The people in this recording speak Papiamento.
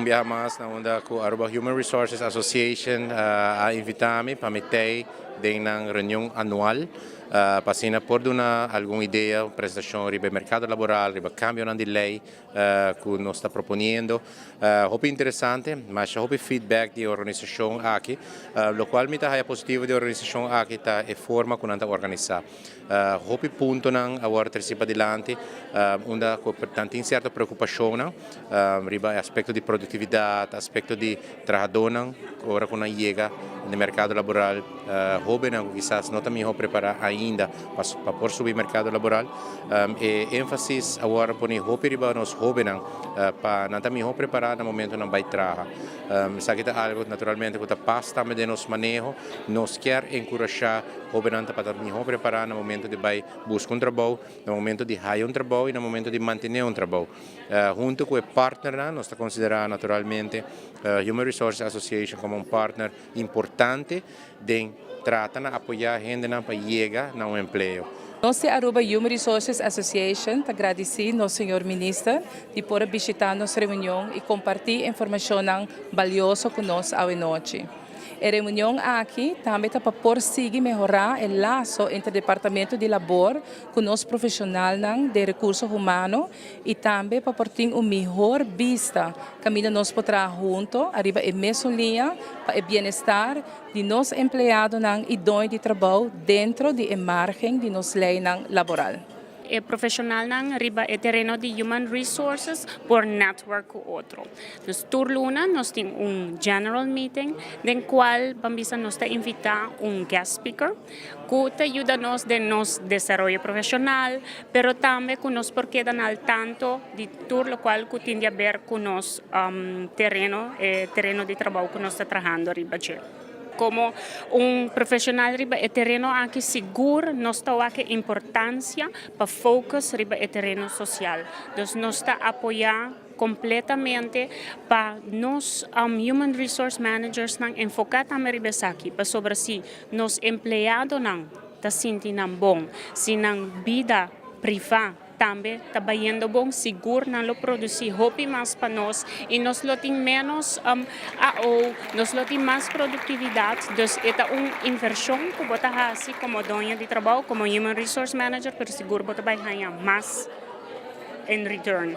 Un biaha mas na unda cu Aruba Human Resources Association a invita mi pa mi tey den nan reunion anual pa asina por duna algun idea, presentacion riba e mercado laboral, riba cambionan di ley cu nos ta proponiendo. Hopi interesante, masha hopi feedback di e organisacion aki. Locual mi ta haya positivo di e organisacion aki ta e forma cu nan ta organisa. Hopi puntonan a wòrdu trese padilanti unda ku nan tin sierto preokupashonnan riba e aspekto di produktividat, aspekto di trahadónan ora ku nan yega den merkado laboral, hóbennan ku kisas no ta mihó prepará ainda pa por subi merkado laboral. E énfasis a wòrdu pone hopi riba nos hóbennan pa nan ta mihó prepará na momento nan bai traha. Esaki ta algu naturalmente ku ta pas tambe den nos maneho. Nos kier enkurashá Hóbennan ta pa ta mihó prepará na momento di bai buska un trabou, na momento di haya un trabou i na momento di mantené un trabou. Huntu ku e partnernan nos ta konsiderá naturalmente Human Resources Association komo un partner importante den trata na apoyá hendenan pa yega na un empleo. Nos di Aruba Human Resources Association ta gradisí nos señor Minister di por a bishitá nos reunion i kompartí informashonnan balioso ku nos awenochi. E reunion aki tambe ta pa por sigui mehorá e laso entre Departamento di Labor ku nos profeshonalnan den Rekurso Humano i tambe pa por tin un mihor bista kaminda nos por traha hunto ariba e mesun liña pa e bienestar di nos empleadonan i doño di trabou dentro di e margen di nos leinan laboral. E profesionalnan riba e tereno di Human Resources por network cu otro. Dus tur luna nos tin un general meeting den cual ban bisa nos ta invita un guest speaker cu ta yuda nos den nos desaroyo profesional pero tambe cu nos por keda na al tanto di tur locual cu tin di haber cu nos tereno, e tereno di trabou cu nos ta trahando riba dje. Komo un profeshonal riba e tereno aki sigur nos ta wak e importansia pa focus riba e tereno sosial. Dus nos ta apoyá kompletamente pa nos human resource managersnan enfoká tambe riba esaki pasobra si nos empleadonan ta sinti nan bon, si nan bida privá Tambe ta bayendo bon, sigur nan lo produci hopi mas pa nos y nos lo tin menos AO, nos lo tin mas productividad, dus e ta un inversion cu bo ta haci como doño di trabao, como human resource manager, pero sigur bo ta bay haya mas in return.